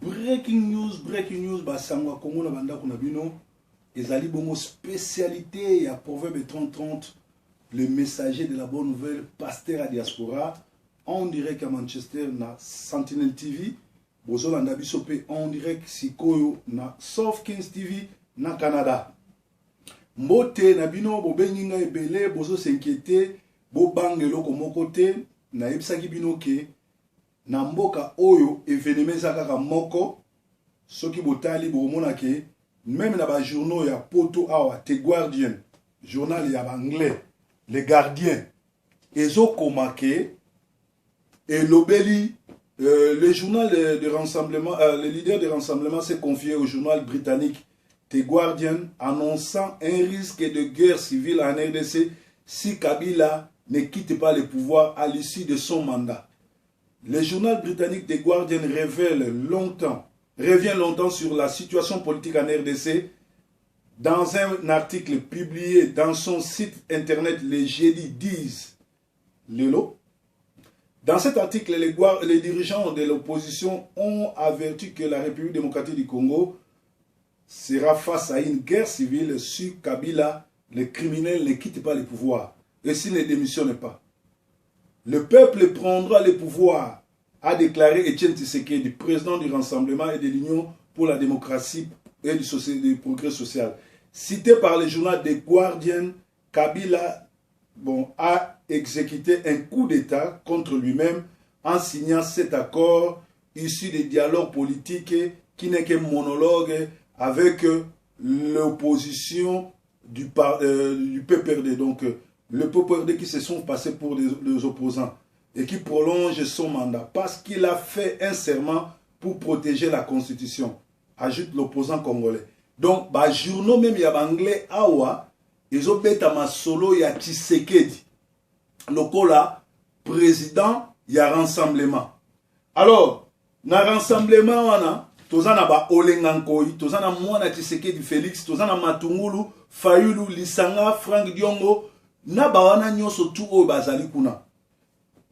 Breaking news, breaking news, basango ya Congo na bandako na bino ezali bongo spécialité ya Proverbe 3030, le messager de la bonne nouvelle, pasteur à diaspora, en direct à Manchester na Sentinelle TV. Bozolanda biso pe en direct sikoyo na Soft Kings TV na Canada. Mbote na bino, bobengi ngai ebele, bozo s'inquiéter, bobanga eloko moko te. Nayebisaki bino ke na mboka oyo evenement eza kaka moko. Soki botali, bokomona ke même na ba journaux ya poto awa, The Guardian, journal ya ba anglais, Le Gardien, ezokoma ke elobeli le journal de rassemblement, le leader de rassemblement s'est confié au journal britannique The Guardian, annonçant un risque de guerre civile en RDC si Kabila ne quitte pas le pouvoir à l'issue de son mandat. Le journal britannique The Guardian revient longtemps sur la situation politique en RDC dans un article publié dans son site internet le jeudi 10 lelo. Dans cet article, les dirigeants de l'opposition ont averti que la République démocratique du Congo sera face à une guerre civile si Kabila, le criminel, ne quitte pas le pouvoir et s'il ne démissionne pas. Le peuple prendra le pouvoir, a déclaré Etienne Tshisekedi, président du Rassemblement et de l'Union pour la démocratie et du progrès social. Cité par le journal The Guardian, Kabila, bon, a exécuté un coup d'État contre lui-même en signant cet accord issu des dialogues politiques qui n'est qu'un monologue avec l'opposition du PPRD. Donc, le PPRD qui se sont passés pour des opposants et qui prolonge son mandat parce qu'il a fait un serment pour protéger la Constitution, ajoute l'opposant congolais. Donc, ba journaux même ya anglais awa ezobeta masolo ya Tshisekedi lokola président ya rassemblement. Alors, na rassemblement wana toza na ba Olenga Nkoi, toza na mwana Tshisekedi Félix, toza na Matungulu, Fayulu, Lisanga, Frank Diongo, na bawana nyonso tu oyo bazali kuna.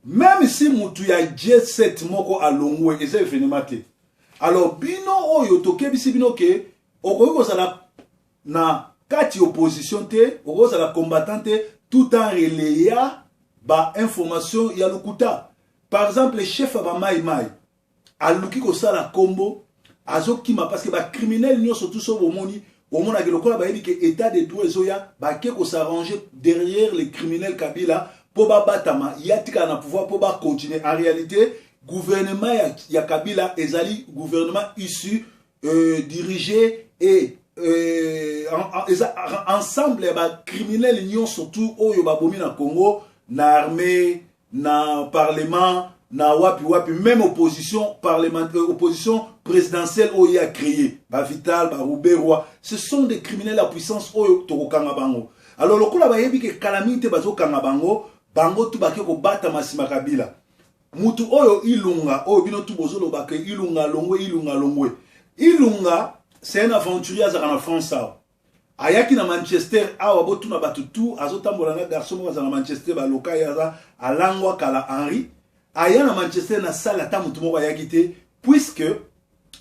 Même si mutu ya G7 moko alongwe, eza événement te. Alors bino oyo tokebisi bino ke okoki kozala na kati opposition te, okoki kozala combattant te tout en relayant ba information ya lokuta. Par exemple, chef ya bamai mai aluki kosala kombo, azokima parce que bacriminel nyonso tu so bomoni, omonaki lokola bayebi ke état de droit ezoya, bake kos'arranger derrière les criminels Kabila mpo babatama, ya tikala na pouvoir mpo bacontinue. En réalité, gouvernement ya Kabila ezali gouvernement issu, dirigé et eza ensemble ya bacriminel nyonso tu oyo babomi na Congo, na armée, na parlement, na wapi wapi, même opposition parlementaire, opposition présidentielle oyo ye a créé, bavital, baruberwa, ce sont des criminels à puissance oyo tokokanga bango. Alors lokola bayebi ke kala mingi te bazokanga bango, bango tu bake kobatama nsima Kabila. Mutu oyo Ilunga oyo bino tu bozoloba ke Ilunga longwe, Ilunga longwe, Ilunga c'est un aventurier, azalaka na France awa, ayaki na Manchester awa. Botuna bato tu, azotambola na garçon moko aza na Manchester, baloka ye, aza alangwa kala. Henri aya na Manchester na sale, ata motu moko ayaki te puisque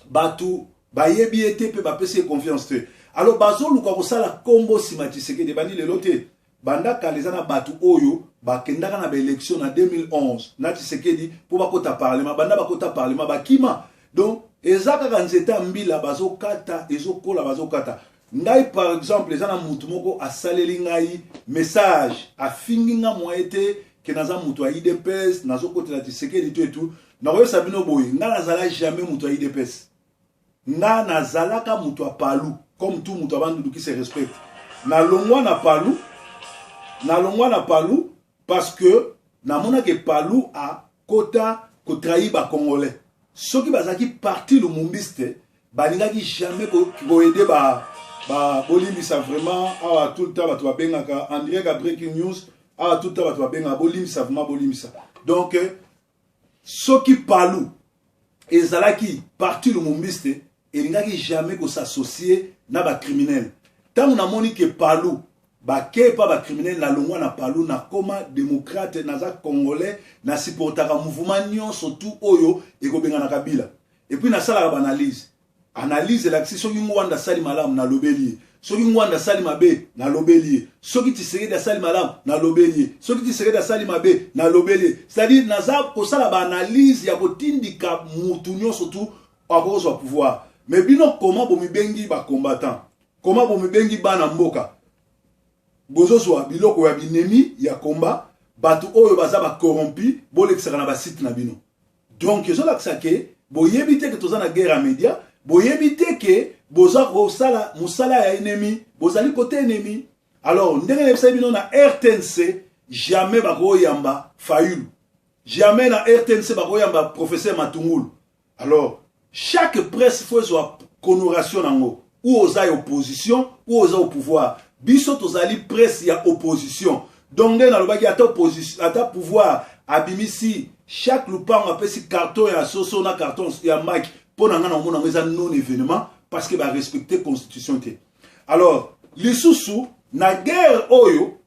bato bayebi ye te mpe bapesi ye confiance te. Alors bazoluka kosala kombo nsima Tshisekedi. Ebandi lelo te, banda kala eza na bato oyo bakendaka na baélection na 2011 na Tshisekedi mpo bakota parlement. Banda bakota parlement, bakima. Donc eza kaka nzete ya mbila, bazokata, ezokola, bazokata. Ngai par exemple, eza na mutu moko asaleli ngai message, afingi nga moye te ke naza moto ya UDPS, nazokotela Tshisekedi to etu. Nakoyebisa bino boye, ngai nazala jamais moto ya UDPS, nga nazalaka moto ya PALU, comme tout moto ya Bandundu qui se respecte. Nalongwa na PALU, nalongwa na PALU parce que namonaki PALU akota kotrahir bacongolais. Soki bazalaki parti lumumbiste, balingaki jamais koaider ba bolimbisa vraiment. Awa tout le temps bato babengaka en direct ya breaking news, awa tout le temps bato babengaka, bolimbisa vraiment, bolimbisa. Donc soki PALU ezalaki parti lumumbiste, elingaki jamais kos'associer na bacriminel. Ntango namoni ke PALU bake epa bacriminel, nalongwa na PALU, nakoma démocrate. Naza congolais, nasupportaka mouvement nyonso tu oyo ekobengana Kabila. Et puis nasalaka baanalyse. Analyse elakisi soki Ngwanda asali malamu, nalobeli ye. Soki Ngwanda asali mabe, nalobeli ye. Soki Tshisekedi asali malamu, nalobeli ye. Soki Tshisekedi asali mabe, nalobeli ye. C'est-à-dire naza kosala baanalyse ya kotindika mutu nyonso tu akozwa pouvoir. Mais bino, koma bomibengi bacombattant, koma bomibengi bana mboka, bozozwa biloko ya binemi ya komba, bato oyo baza bacorrompi, bolekisaka na basite na bino. Donc ezolakisa ke boyebi te ke toza na guerre ya média, boyebi te ke boza kosala mosala ya ennemi, bozali kote ennemi. Alors ndenge nayebisaki bino, na RTNC jamais bakoyamba Fayulu, jamais na RTNC bakoyamba professeur Matungulu. Alors chaque presse faut ezwa coloration nango, ou oza ya opposition ou oza au pouvoir. Biso tozali presse ya opposition. Donc nde nalobaki, ata opposition ata pouvoir abimisi chaque lupango, apesi carton ya soso na carton ya maki, mpo na ngai na omona yango eza non événement, parce que barespecte constitution te. Alors lisusu na guerre oyo,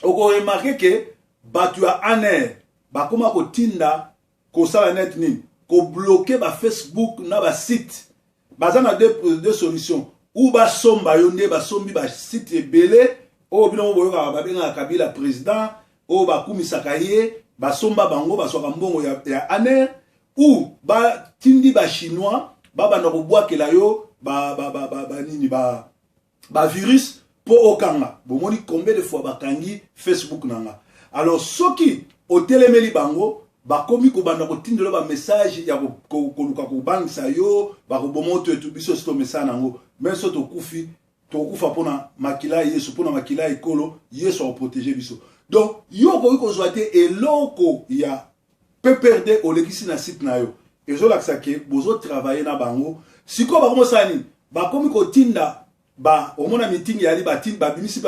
okoremarquer ke bato ya ANR bakóma kotinda kosala net nini, kobloquer bafacebook na basite. Baza na deux solutions: ou basomba yo, nde basombi basite ebele oyo bino boyokaka babengaka Kabila président, oyo bakumisaka ye, basomba bango, bazwaka mbongo ya ANR, ou batindi bachinois babanda kobwakela yo banini, ba virus mpo okanga. Bomoni combien de fois bakangi Facebook na nga. Alors soki otelemeli bango, bakomi kobanda kotindela bamessage ya koluka kobangisa yo, bakoboma oto etu. Biso si tomesana yango. Mais so tokufi, tokokufa mpona makila ya Yesu, mpona makila ya ekolo. Yesu akoprotéger biso. Donc yo okoki kozwa te eloko ya PPRD olekisi na site na yo. Ezolakisa ke bozotravailler na bango. Sikoyo bakomi osala nini? Bakomi kotinda ba omona meeting eyali, babimisi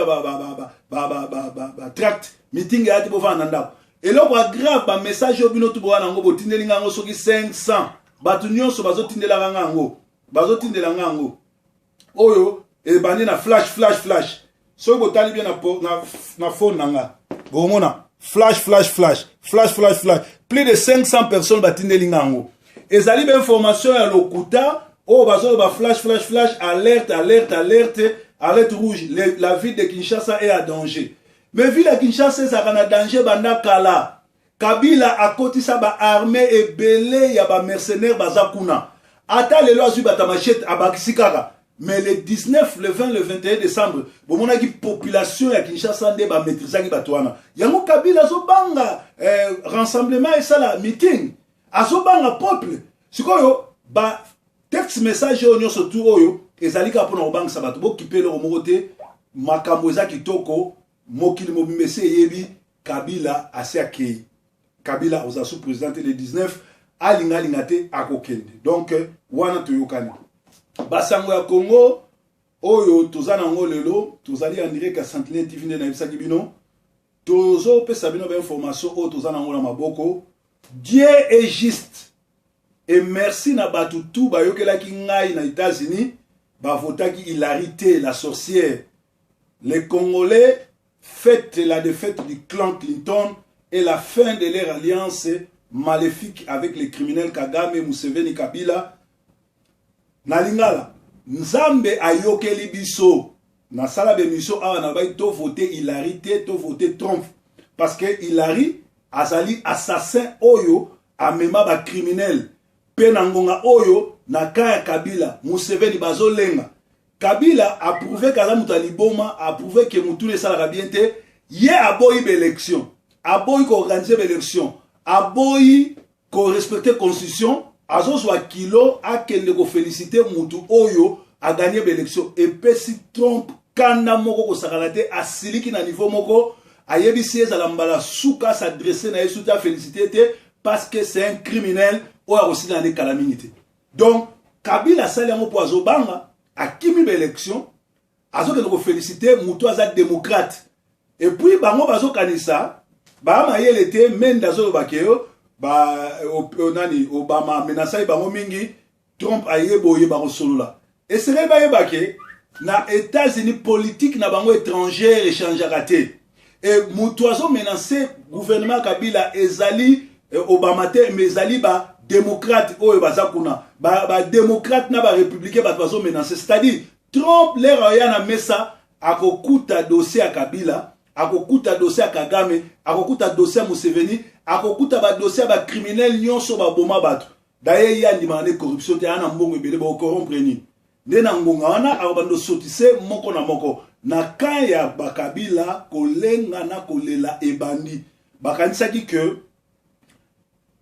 batract, meeting eyali te, bofanda na ndako. Eloko ya grave, bamessage oyo bino tu boya nango, botindeli nga yango soki 500. Bato nyonso bazotindelaka nga yango, bazotindela nga yango. Oyo ebandi na flash, flash, flash. Soki botali bien na phone na nga, bokomona flash, flash, flash, flash, flash, flash. Plus de 500 personnes batindeli nga yango. Ezali bainformation ya lokuta oyo bazoloba flash, flash, flash, alerte, alerte, alerte, alerte rouge, la ville de Kinshasa est à danger. Mais ville ya Kinshasa ezalaka na danger banda kala. Kabila akotisa baarmée ebele ya bamercenaire, baza kuna. Ata lelo azwi bato machete, abakisi kaka. Mais le 19, le 20, le 21 décembre, bomonaki population ya Kinshasa nde bamaîtrisaki bato wana. Yango Kabila azobanga rassemblement esala meeting, azobanga peuple. Sikoyo ba texte message oyo nyonso tu oyo ezali kaka mpona kobangisa bato. Bokipe eloko moko te, makambo eza kitoko. Mokili mobimba esi eyebi Kabila asi akei. Kabila oza sous président te. Le 19, alinga alinga te, akokende. Donc wana toyokani. Basango ya Congo oyo toza nango lelo, tozali en direct ya Sentinelle TV. Nde nayebisaki bino, tozopesa bino bainformation oyo toza nango na maboko. Dieu est juste et merci na bato tu bayokelaki ngai na États-Unis, bavotaki Hillary te, la sorcière. Les Congolais fêtent la défaite du clan Clinton et la fin de leur alliance maléfique avec les criminels Kagame, Museveni, Kabila. Na lingala, Nzambe ayokeli biso. Nasala baémission awa na bai, tovote Hillary te, tovote Trump, parce que Hillary azali assassin oyo amema bacriminel. Mpe na ngonga oyo, na ka ya Kabila, Museveni bazolenga. Kabila aprouver ke aza moto ya liboma, aprouver ke motuna esalaka bien te. Ye aboyi baélection, aboyi koorganiser baélection, aboyi korespecter constitution. Azozwa kilo, akende koféliciter mutu oyo agagner baélection. Epesi Trump kanda moko kosakana te. Asiliki na niveau moko, ayebisi ezala mbala suka s'adresser na ye, suti aféliciter te, parce que c'est un criminel oyo akosila na kala mingi te. Donc Kabila asali yango mpo azobanga, akimi baélection, azokende koféliciter motu aza démocrate. Et puis bango bazokanisa baa mayele te. Mende azolobaka yo ba nani, Obama amenaçaki bango mingi, Trump aye boye, bakosolola. Esengeli bayeba ke na États-Unis, politique na bango étrangère echangeaka te. E moto azomenacer gouvernement Kabila ezali Obama te, mais ezali badémocrate oyo baza kuna. Badémocrate ba na barépublicain, bato bazomenacer. C'est-à-dire Trump, l'heure aya na mesa, akokuta dossier ya Kabila, akokuta dossier ya Kagame, akokuta dossier ya Museveni, akokuta badossier ya bacriminel nyonso baboma bato. Daye ye andimaka nde corruption te. Aya na mbongo ebele, bakocorrompre nini? Nde na ngonga wana akobanda osotise moko na moko na camp ya bakabila. Kolenga na kolela ebandi. Bakanisaki ke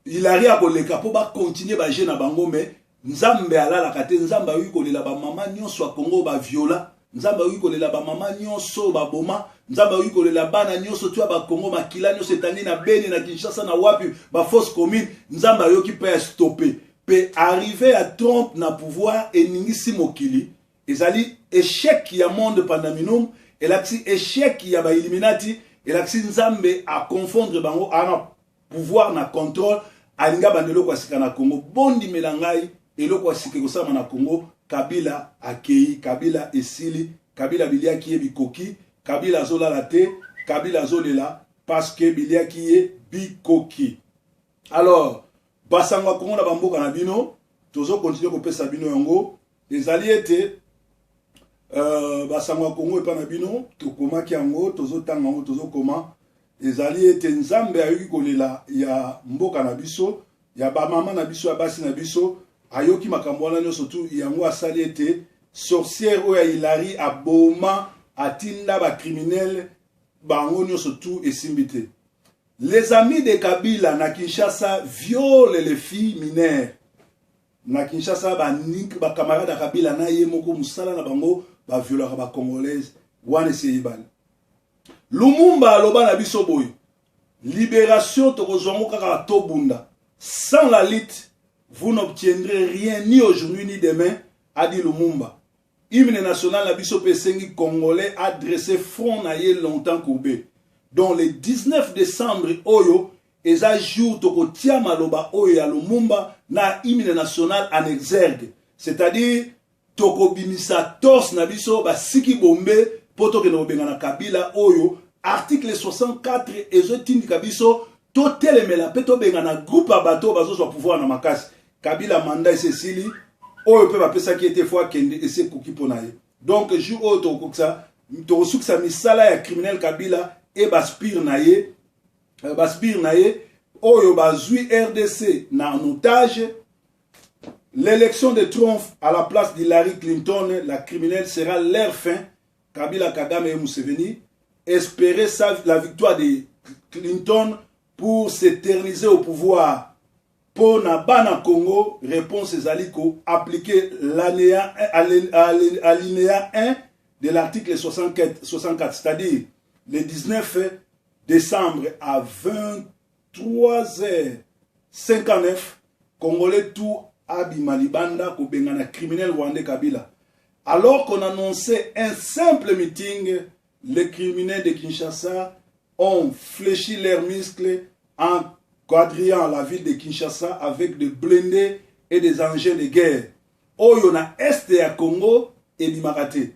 Hillary akoleka mpo bacontinuer bajeu na bango, mais Nzambe alalaka te. Nzambe ayoki kolela bamama nyonso ya Kongo baviola. Nzambe ayoki kolela bamama nyonso baboma. Nzambe ayoki kolela bana nyonso to ya Bakongo, makila nyonso etandi na Beni, na Kinshasa, na wapi, bafosse commune. Nzambe ayoki mpe astopper. Mpe arrivée ya Trump na pouvoir eningisi mokili. Ezali échec ya monde pandaminum, elakisi échec ya bailluminati, elakisi Nzambe aconfondre bango. Ana pouvoir na contrôle, alinga banda eloko ya sika na Congo. Bondimela ngai, eloko ya sika ekosalama na Congo. Kabila akei, Kabila esili, Kabila biliaki ye bikoki. Kabila azolala te, Kabila azolela parce que biliaki ye bikoki. Alors, basango ya Kongo na bamboka na bino, tozocontinuer kopesa bino yango. Ezali ete basango ya Kongo epai na bino, tokomaki yango, tozotanga yango, tozokoma. Ezali ete Nzambe ayoki kolela ya mboka na biso, ya bamama na biso, ya basi na biso. Ayoki makambo wana nyonso tu. Yango asali ete sorcière oyo ya Hillary aboma, atinda bacriminel bango nyonso tu, esimbi te. Les amis de Kabila na Kinshasa violent les filles mineures. Na Kinshasa, bacamarade ya Kabila na ye moko, mosala na bango, baviolaka bacongolaise. Wana esi eyebani. Lumumba aloba na biso boye: libération tokozwa yango kaka tobunda. "Sans la lutte, vous n'obtiendrez rien, ni aujourd'hui ni demain", a dit Lumumba. Hymne national na biso mpe esengi Congolais adresse front na ye longtemps courbé. Donc le 19 décembre oyo eza jour tokotia maloba oyo ya Lumumba na hymne national en exergue, c'est-à-dire tokobimisa torse na biso, basiki bombe, mpo tokende kobengana Kabila. Oyo article 64 ezotindika biso totelemela mpe tobengana groupe ya bato oyo bazozwa pouvoir na makasi. Kabila, mandat esi esili. Oyo mpe bapesaki ete fo akende, esi ekoki mpo na ye. Donc jour oyo tokokisa, tokosukisa misala ya criminel Kabila e basbires na ye, basbires na ye oyo bazwi RDC na otage. L'élection de Trump à la place d'Hillary Clinton, la criminelle, sera leur fin. Kabila, Kagame et Museveni espéraient la victoire de Clinton pour s'éterniser au pouvoir. Mpo na bana Congo, réponse ezali koappliquer alinéa 1 de l'article 64, 64, c'est-à-dire le 19 décembre à 23h59, Congolais tout abima libanda kobengana criminel rwandais Kabila. Alors qu'on annonçait un simple meeting, les criminels de Kinshasa ont fléchi leurs muscles en quadrillant la ville de Kinshasa avec des blindés et des engins de guerre. Oyo na est ya Congo ebimaka te.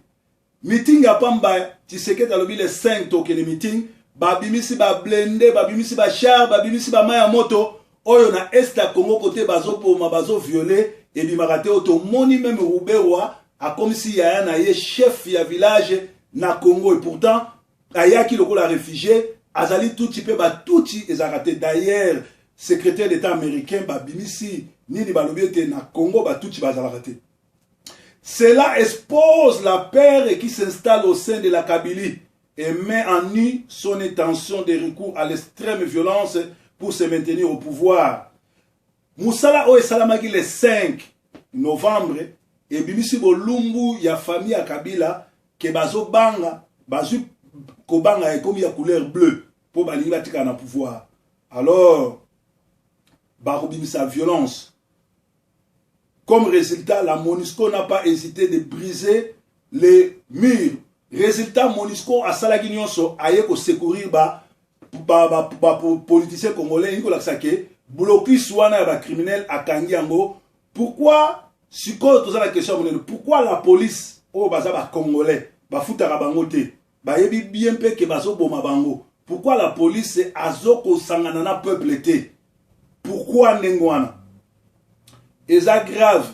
Meeting ya pamba, Tshisekedi alobi le 5 tokende meeting, babimisi bablindés, babimisi bachars, babimisi bamai ya moto. Oyo na est ya Congo, kote bazopoma, bazovioler, ebimaka te. Oyo tomoni même Ruberwa akomisi yaya na ye chef ya village na Congo, et pourtant ayaki lokola réfugié, azali tutsi, mpe batutsi ezalaka te. D'ailleurs, secrétaire d'État américain babimisi nini? Balobi ete na Congo batutsi bazalaka te. Cela expose la peur qui s'installe au sein de la Kabilie et met en nu son intention de recours à l'extrême violence pour se maintenir au pouvoir. Mosala oyo esalamaki le 5 novembre ebimisi bolumbu ya famille ya Kabila ke bazobanga, bazwi kobanga ekomi ya couleur bleu mpo balingi batikala na pouvoir. Alors bakobimisa violence. Comme résultat, la MONUSCO n'a pas hésité de briser les murs. Résultat, MONUSCO asalaki nyonso, aye kosecourir bapoliticien ba, ba, ba congolais. Elingi kolakisa ke blocus wana ya bacriminel akangi yango. Pourquoi sikoyo toza na question ya monene? Pourquoi la police oyo baza bacongolais, bafutaka bango te, bayebi bien mpe ke bazoboma bango, pourquoi la police azokosangana na peuple te? Pourquoi ndenge wana? Eza grave,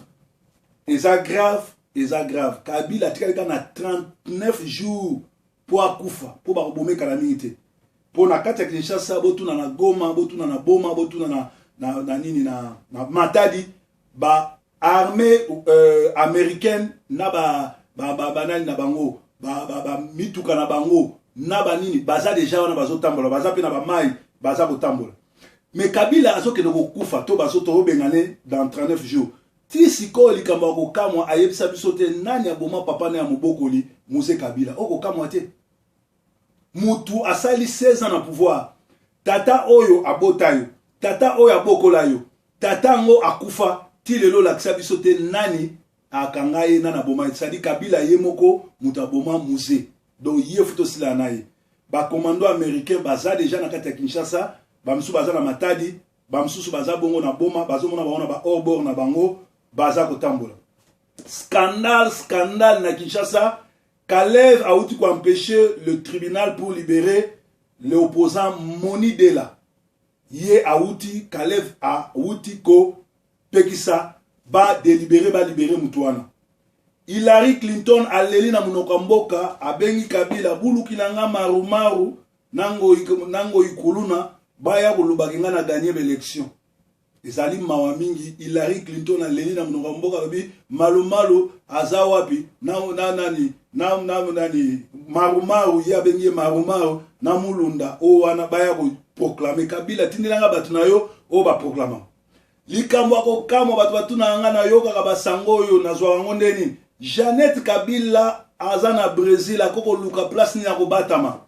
eza grave, eza grave. Kabila atikali kaka na 39 jours mpo akufa, mpo bakoboma kala mingi te. Mpo na kati ya Kinshasa, botuna na Goma, botuna na Boma, botuna na nini, na Matadi, ba armée américaine na ba ba ba banani na bango, ba, ba, ba mituka na bango na banini, baza déjà wana, bazotambola, baza mpe na bamai, baza kotambola. Mais Kabila azokende kokufa to bazotobengane dans 39 jours. Ti sikoyo, likambo ya kokamwa, ayebisa biso te nani aboma papa na ya mobokoli Mzee Kabila. Okokamwa te, mutu asali 16 ans na pouvoir, tata oyo abota yo, tata oyo abokola yo, tata yango akufa, ti lelo olakisa biso te nani akanga ye, nani aboma ye. Sadi Kabila ye moko moto aboma Mzee, donc ye fu tosila na ye. Bacommando américain baza déjà na kati ya Kinshasa, bamosusu baza na Matadi, bamosusu baza bongo na Boma, bazomona bango na bahors-bord na bango baza kotambola. Scandale, scandale na Kinshasa. Kalev auti koempêcher le tribunal pour libérer l'opposant Moni Della. Ye auti, Kalev auti kopekisa badélibérer, balibérer motu wana. Hillary Clinton aleli na monoko ya mboka, abengi Kabila buluki na nga marumaru nango ikuluna baya kolobaki nga na gagner baélection. Ezali mawa mingi. Hillary Clinton aleli na monoko ya mboka, alobi malumalu aza wapi na nani na nani marumaru, ye abengi ye marumaru na mulunda oyo wana baya koproclamer. Kabila, tindelanga bato na yo oyo baproclama. Likambo ya kokamwa, bato batunaka nga, nayokaka basango oyo, nazwaka yango nde nini? Jeannette Kabila aza na Brésil, akoki koluka place nini ya kobatama.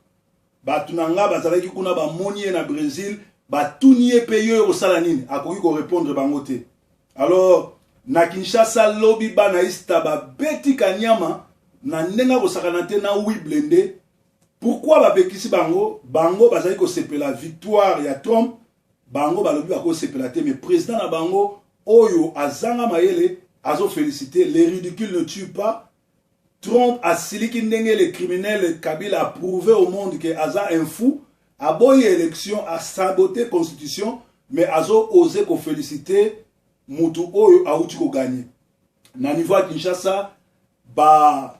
Bato na nga bazalaki kuna, bamoni ye na Brésil, batuni ye mpe: "Yo oyo kosala nini?" Akoki korépondre bango te. Alors na Kinshasa lobi, bana ista babeti kanyama na ndenge akosakana te na wi blende. Pourquoi bapekisi bango? Bango bazali kosepela victoire ya Trump, bango balobi bakosepela te, mais président na bango oyo azanga mayele azoféliciter. Les ridicules ne tue pas. Trump asiliki ndenge le criminel Kabila a prouvé au monde que aza un fou, aboyi élection, asabote constitution, mais azo ose koféliciter mutu oyo awuti kogagner. Na niveau ya Kinshasa, ba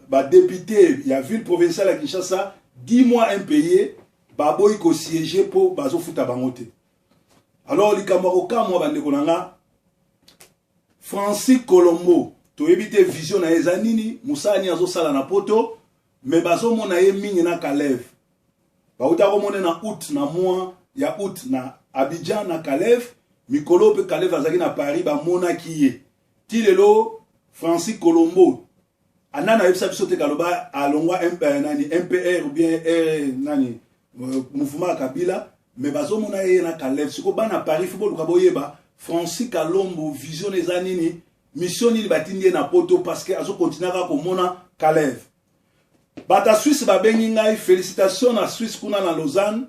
badéputé ya ville provinciale ya Kinshasa, 10 mois impayé, baboyi kosiéger mpo bazofuta bango te. Alors likambo ya kokamwa, bandeko na nga, Francis Colombo, toyebi te vision na ye eza nini, mosala nini azosala na Poto, mais bazomona ye mingi na Kalev. Bauta komona na août, na mois ya août, na Abidjan na Kalev. Mikolo mpe Kalev azalaki na Paris, bamonaki ye. Ti lelo Francis Colombo anani ayebisa biso te kaloba alongwa nani MPR ou bien nani mouvement ya Kabila, mais bazomona ye na Kalev. Sikoyo bana Paris, faut boluka boyeba Francis Kalombo vision eza nini, mission nini batindi ye na Poto, parce que azokontinue kaka komona Kalev. Bato ya Swisse babengi ngai, félicitation na Swisse kuna na Lausanne,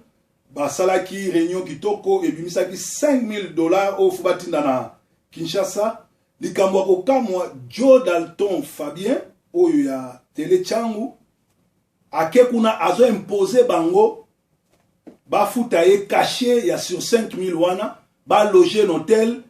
basalaki réunion kitoko, ebimisaki 5000 $ oyo faut batinda na Kinshasa. Likambo ya kokamwa, Joe Dalton Fabien oyo ya Tele Changu ake kuna, azoimpose bango bafuta ye cachet ya sur 5000 wana, baloge na hotel,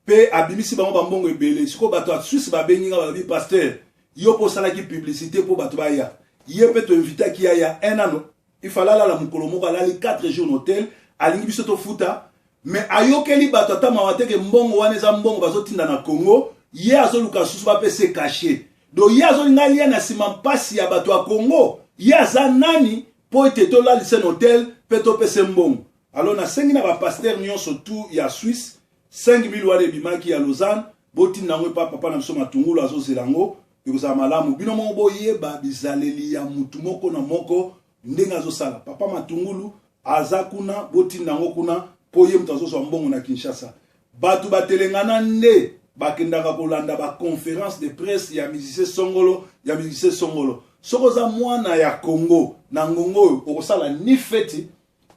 mpe abimisi bango bambongo ebele. Sikoyo bato ya Swisse babengi nga, balobi: "Pasteur, yo mpo osalaki publicité mpo bato baya, ye mpe toinvitaki ya ya un ano, ifala alala mokolo moko, alali 4 jours na hotel, alingi biso tofuta." Mais ayokeli bato ata mawa teke mbongo wana eza mbongo bazotinda na Congo, ye azoluka susu bapesa cachet. Donc ye azolinga alia na nsima mpasi ya bato ya Congo. Ye aza nani mpo ete tolalisa na hotel mpe topesa mbongo? Alors nasengi na bapasteur nyonso tu ya Swisse, 5000 wana ebimaki ya Lausanne, botinda yango epa papa na biso Matungulu, azozela yango. Ekozala malamu bino moko boyeba bizaleli ya mutu moko na moko ndenge azosala. Papa Matungulu aza kuna, botinda yango kuna mpo ye moto azozwa mbongo na Kinshasa. Bato batelengana nde bakendaka kolanda baconférence de presse ya musicien songolo, ya musicien songolo. Soki oza mwana ya Congo na ngongo oyo, okosala ni feti,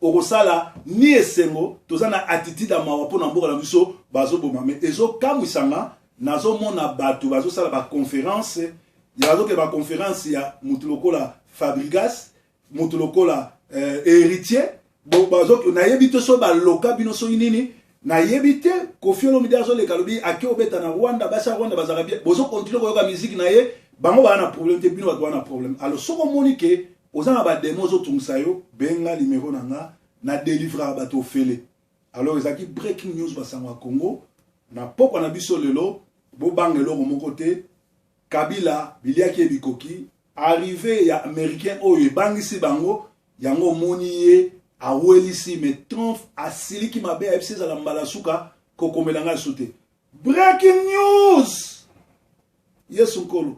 okosala ni esengo. Toza na attitude ya mawa mpo na mboka na biso bazoboma. Mais ezokamwisanga, nazomona bato bazosala baconférence, bazokende baconférence ya motu lokola Fabrigas, motu lokola Héritier. Nayebi te so baloka bino soki nini. Nayebi te. Koffi Olomide azoleka, alobi ake obeta na Rwanda, basi ya Rwanda bazalaka bien. Bozocontinuer koyoka musique na ye, bango baa na problème te, bino bato baa na problème. Alors soki omoni ke oza na badémons ozotungisa yo, benga numéro na nga, na délivraka bato ofele. Alors ezalaki breaking news, basango ya Congo na pokwa na biso lelo. Bobanga eloko moko te. Kabila biliaki ye bikoki. Arrivée ya Américain oyo ebangisi bango, yango omoni ye awelisi. Mais Trump asiliki mabe, ayebisi ezala mbala suka kokomela ngai su te. Breaking news, Yesu Nkolo.